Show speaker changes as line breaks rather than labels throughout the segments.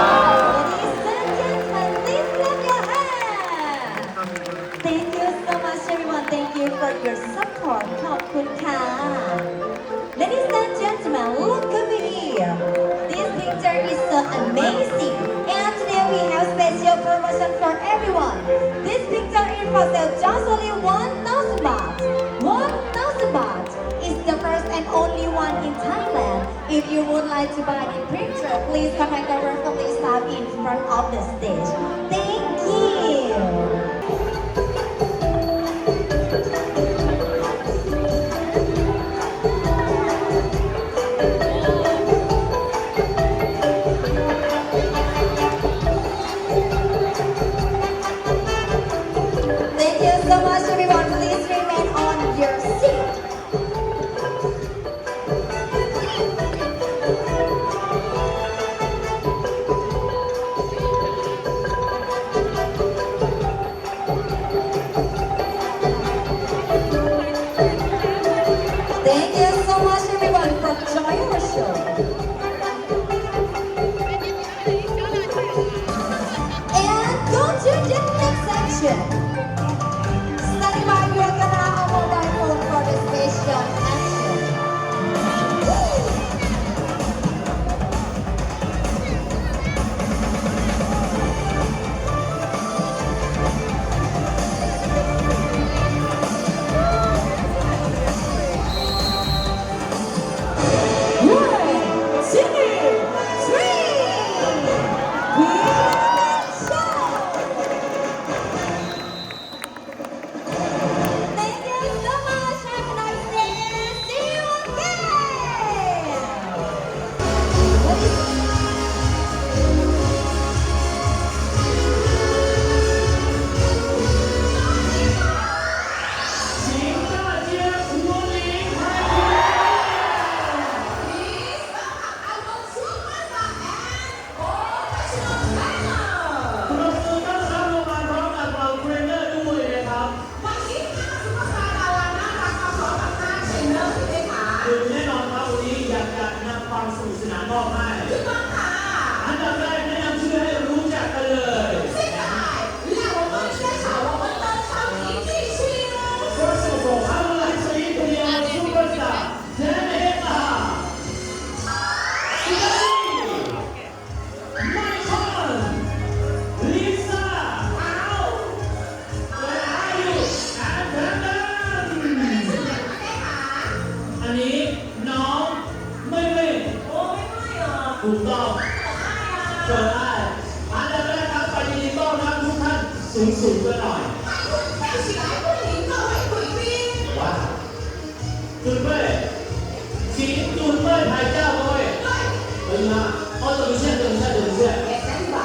Ladies and gentlemen, please clap your hands. Thank you so much, everyone. Thank you for your support. ขอบคุณค่ะ Ladies and gentlemen, look over here. This picture is so amazing. And today we have special promotion for everyone. This picture is for sale just only 1,000 baht. 1,000 baht is the first and only one in Thailand. If you would like to buy the picture, please contact our friendly staff in front of the stage. Thank you. Thank you so much, everyone. Please remain on your seat.
สูงๆกันหน่อย
跳起来，欢迎各位贵宾。
ว้าว准备，请准备拍照，各位，可以吗？哦，等一下，等一下，等一下。
Stand by。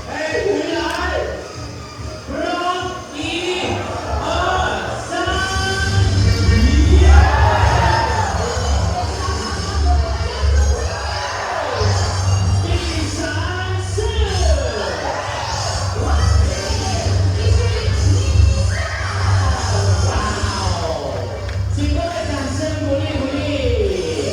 哎，回来，พร้อม一、二、三，耶！第三次，哇哦！请各位掌声鼓励鼓励。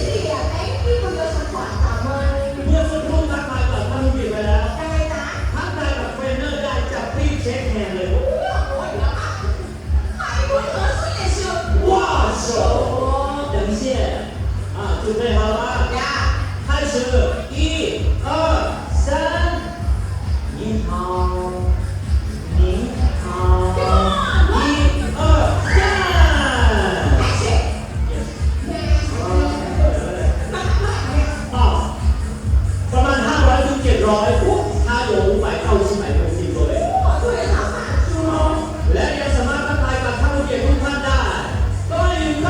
谢谢，Thank you for your support ค่ะเมย
เมื่อสักครู่ทักทายกับท่านผู้เกียรติไปแล้ว
ยังไงจ๊ะ
ทักทายกับเทรนเนอร์ได้จับพี่ shake hand เลย
โอ้ยแล้วค่ะใครพูดเหอสุดเลยชิว
握手，等一下，啊，准备好了吗？
呀
开始，一、二、三，你好，你好，一、二、三，好，ประมาณ500ถึง700它有500到700公斤各位。และยังสามารถทักทายกับท่านผู้เกียรติทุกท่านได้各位旅客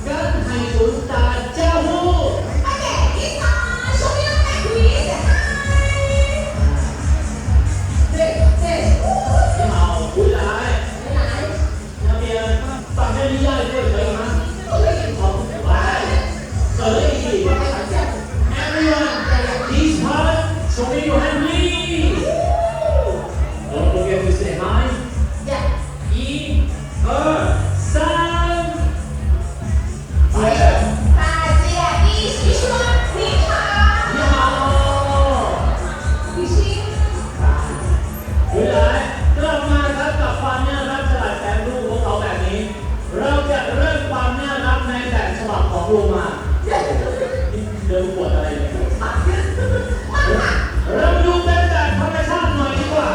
跟海豚打招呼。你好，回来。那边反面力压一个可以吗？好，来，可以。Everyone, this part, show me your hand, please. Don't forget to say hi. 一、二、三。你好。回来กลับมาครับกับความน่ารักฉลาดแสนรู้ของเขาแบบนี้ เราจะเริ่มความน่ารักในแบบฉบับของโรมานี่เดินปวดอะไรเนี่ยเราดูเป็นแบบธรรมชาติหน่อยดีกว่า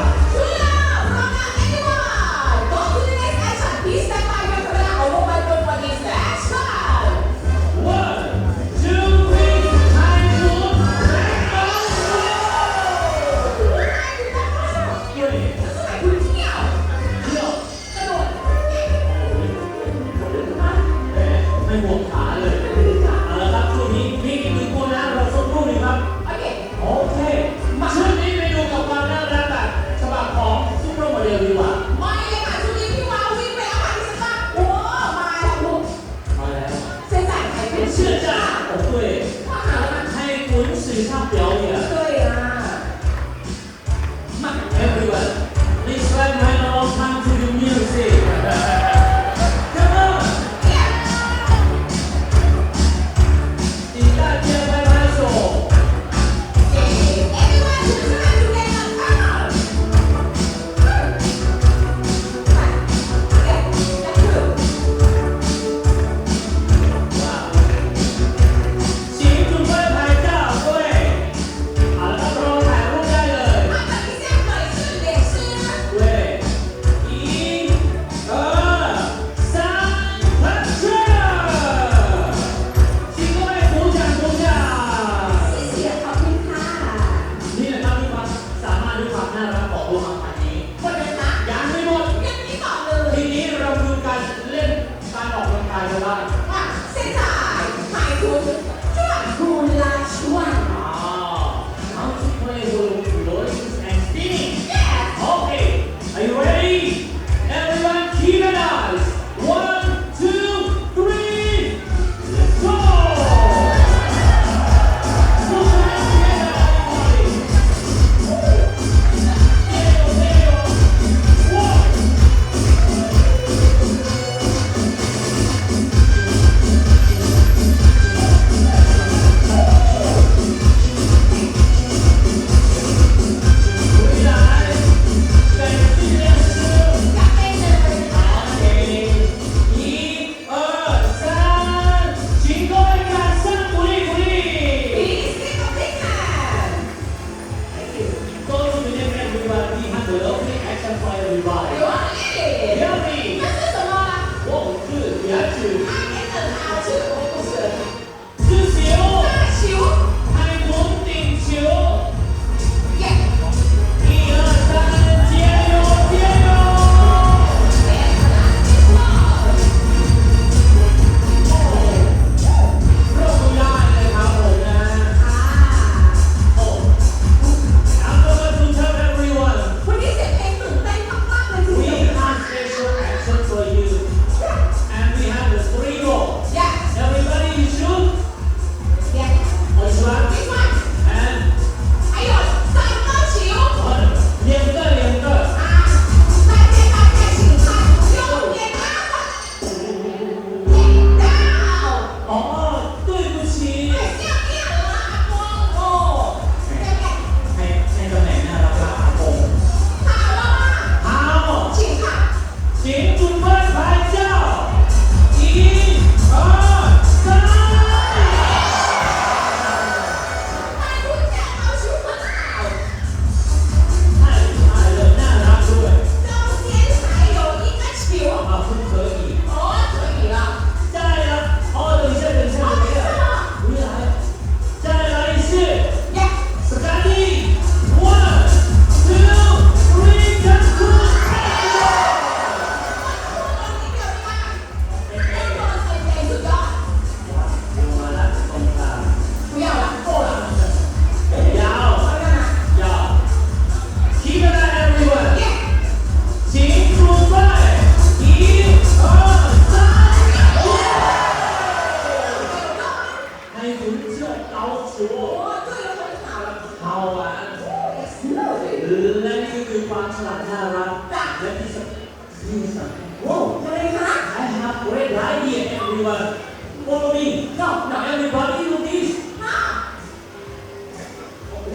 One, two, three, ไทยศูนย์และgo เที่ยวไม่ห่วงขาเลยเอาละครับช่วงนี้มีอีกหนึ่งตัวนะเราสักครู่หนึงครับ โอเคชุดนี้ไปดูกับความน่ารักแบบฉบับของซูเปอร์โมเดลดีกว่า
ไม่เลยค่ะช่วงนี้พี่วาววิ่งไปแล้วค่ะพี่สตาร์โอ้มาแล้วลูก
มาแล้ว
เส้นสายไทยเป็น
是这样，哦对，泰国水上表演。
对啊
Everyone, please clap your hand all time to the music. Come on，请大家拍拍手。
Everyone ช่วยกันดูแลหน่อยค่ะ
哇，请准备拍照，各位。Great idea, everyone. Follow me. Now, now everybody do this.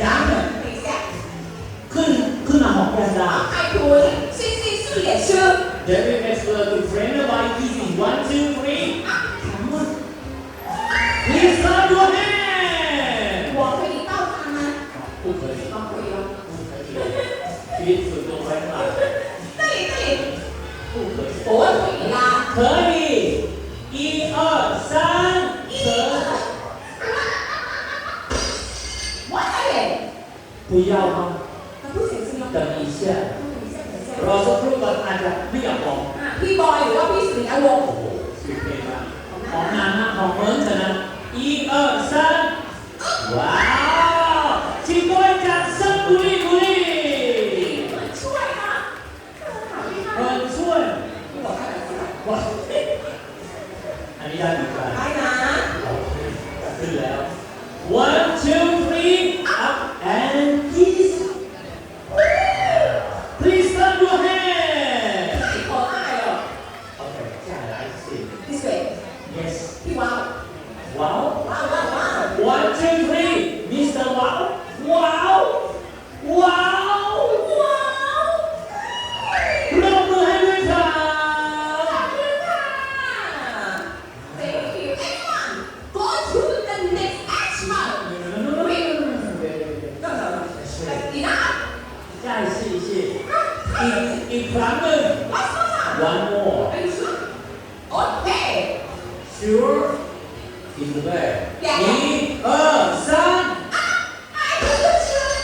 ยัง
等一下，
ขึ้นขึ้นมาหอมกันดา
爱图，星星是脸书
David Maxwell to trainer by easy. One, two, three. Come on. Please clap your hand.
我可以抱他吗？
不可以，
哦，可以哦。
不可以。ชีวิตส่วนตัวไว้ข้างหลัง
这里这里，
不可以。
我可以啦。
可以，一二三，可
我这里，
不要吗？
他不行是吗？
等一下，
等一下，等一下。
รอสักครู่ก่อนอาจจะไม่อยากบอก
啊，พี่บอยหรือว่าพี่สุริยะวงศ์
โอ้โหสุดเท่มากของนานมากของเหมือนกันนะ一二三，ว้าว请各位掌声鼓励鼓励，
很帅啊，好厉害！
很顺，
我看来
哇，อันนี้ได้เหมือนกัน
来นะ
ขึ้นแล้ว one two three up and kiss please clap your hand
太可爱了，
OK 再来一次
พี่เสก
yes
พี่ว้าว
wow
ว้าวว้าวว้าว
one two three Mr. Wow wow wow
ว้าว
ปรบมือให้ด้วยครับ
ขอบคุณค่ะ Thank you everyone go to the next action no no no like enough
再试一次อีกอีกครั้งหนึ่ง
what's more
one more
are you sure okay
sure in the bag
Yeah.
一二三
I do sure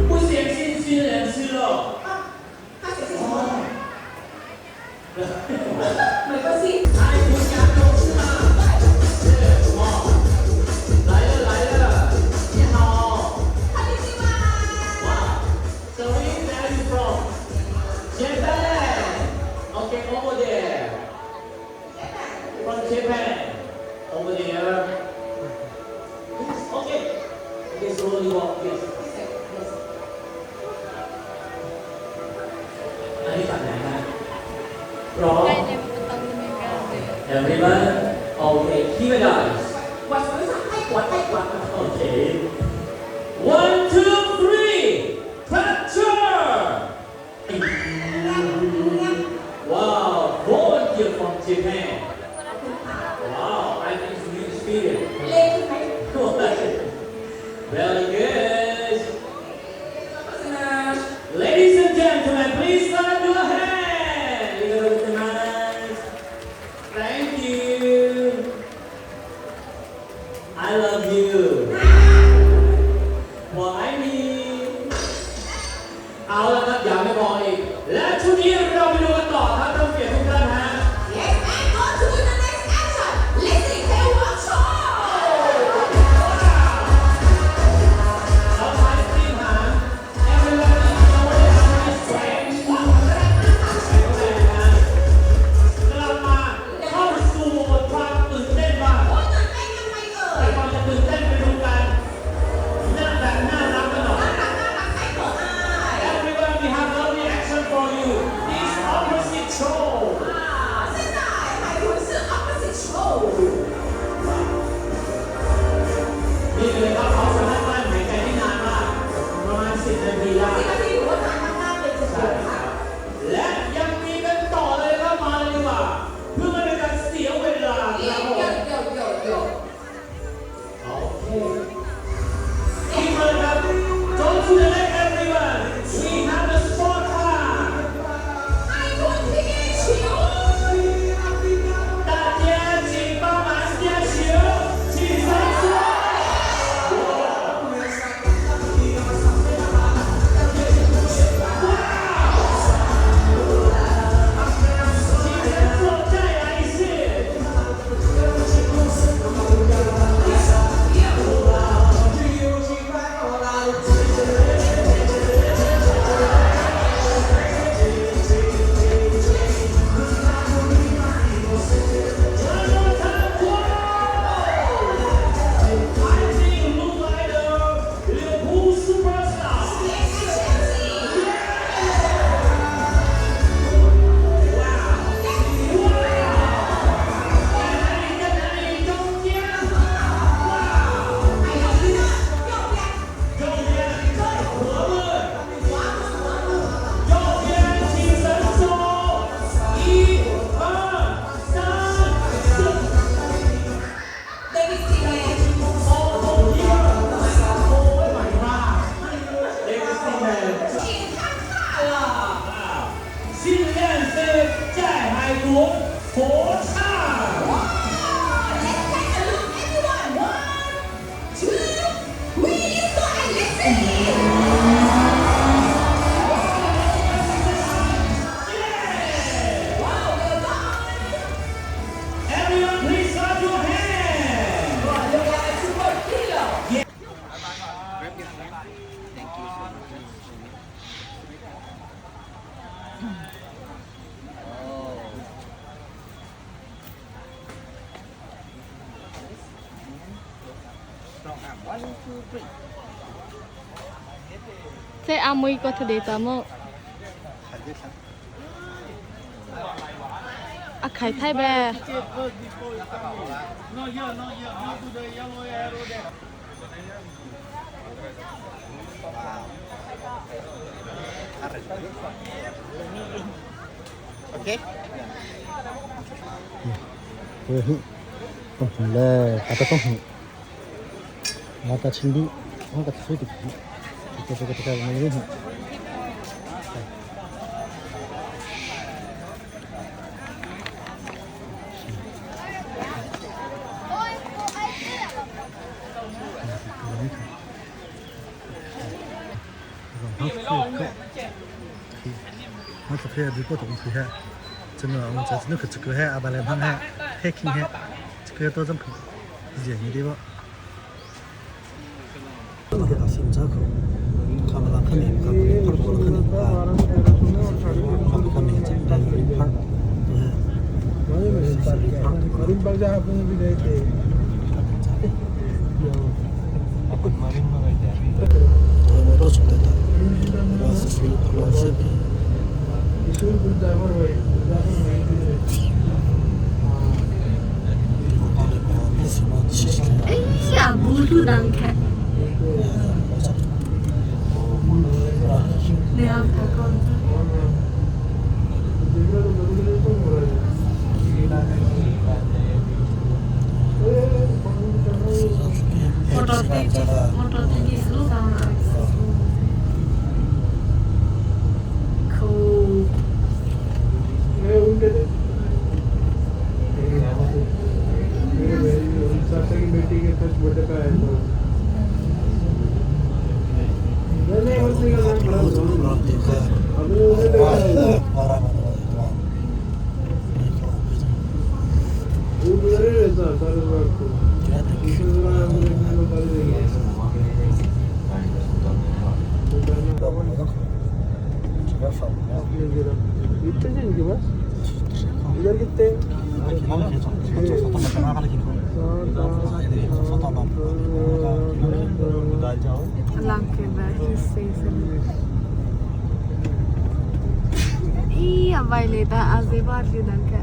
不相信新人吃了
啊他写是什么没关系
哎不想懂是吗是什么来了来了你好
こんにちは
哇 sorry where are you from Japan okay over there from Japan over there yes okay okay slowly walk yes
Yes.
อันนี้ฝั่งไหนฮะพร้อม
Ay, pupunta mo na yung gabi.
Everyone, okay, keep it eyes.
我手上泰国泰国
Okay. One, two, three. Capture. Wow, volunteer from Japan. Wow, I think it's new experience.
เล่นไหม
Very good.
โฆษณา
Ladies and gentlemen, please clap your hand. Thank you. I love you. 我爱你เอาละครับยังไม่พออีก และช่วงนี้เราไปดูกันต่อครับท่านผู้เกียรติทุกท่านฮะ
Yes and go to
次在海国合唱。
Let's take a look, everyone. One, two, three, let's go and let's sing. Wow, well done.
Everyone, please clap your hands.
Wow, look at the superhero.
这阿妹个特地怎么？啊，开太呗。
我
哎呀，不路难看。你要不讲？Motor tinggi selalu sama. Cool. Iya, bailita azibar lidanka.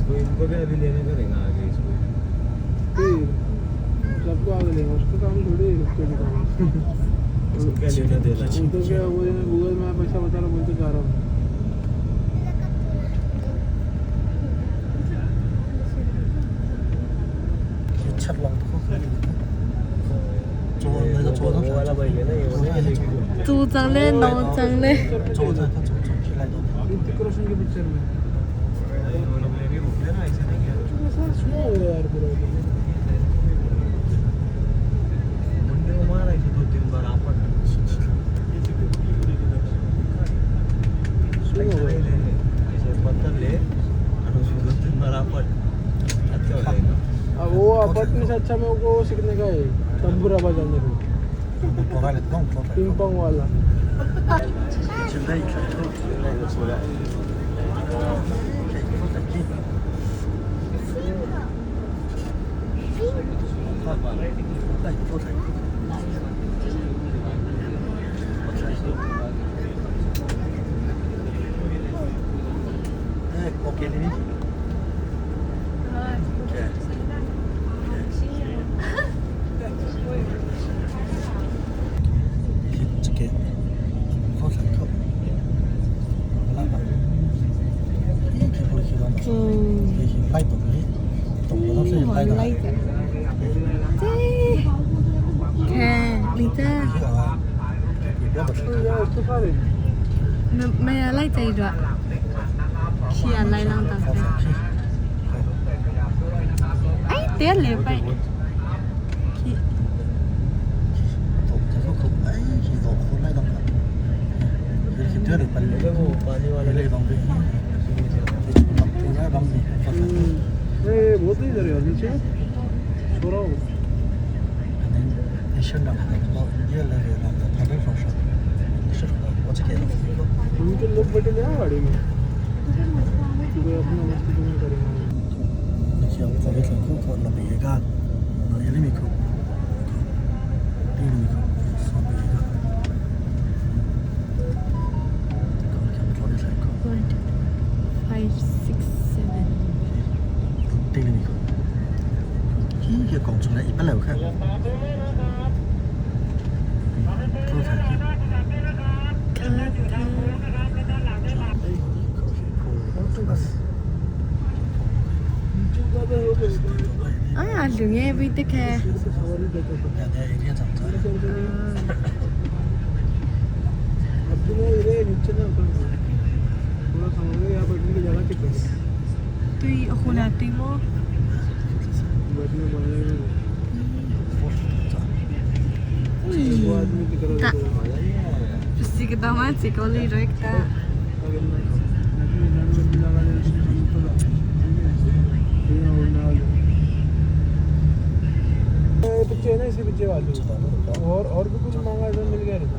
इसको इनको भी अभी लेने पड़ेगा आगे इसको।
सबको आगे लेंगे, उसका काम थोड़ी है, उसके भी काम
इसको क्या लेना देना।
तो क्या वो गूगल में पैसा बता रहा, बोलते जा रहा हूँ।
वो वाला भाई है ना, ये वो नहीं लेके।
Tu cang le no cang le.
Hrithik Roshan के picture में स्लो हो गया यार पूरा। स्लो हो गया। अब वो अपटने से अच्छा मेरे को सीखने का है, तंबूरा बजाने को, पिंग पोंग वाला।
没来这个，去啊来两单。哎，对了，拜。
ए बहुत ही इधर है नीचे छोरा हो। उनके लोग बैठे ले गाड़ी में, कोई अपना मस्ती तो नहीं करेंगे।
1, 2, 5, 6, 7. 啊，两个位得开。对，后来对么？Ta. Pasti kita mati kalau rekta.
पीछे है ना, इसी पीछे वाले और भी कुछ मांगा ऐसा मिल गया था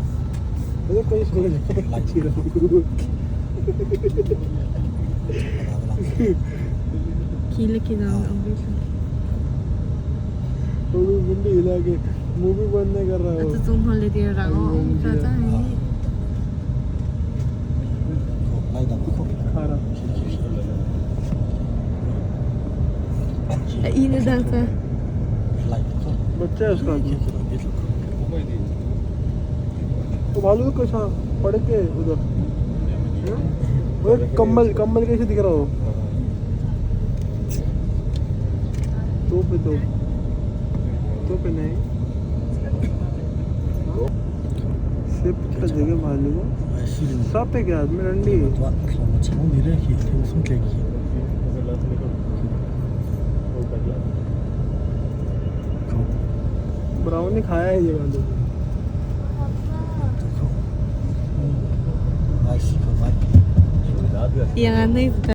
उधर कोई।
Kila kila ang
थोड़ी मुंडी हिला के मुंह भी बंद नहीं कर रहा है।
这种 holiday 然后在这里。
खा रहा।
伊那当子。
बच्चा है उसका। तो भालू कैसा पढ़ के उधर वो कंबल कंबल कैसे दिख रहा हो? तो पे तो पे नहीं सिर्फ का जगह भालू को सब पे क्या आदमी रंडी। ब्राउनी खाया है ये भालू।
yang aneh.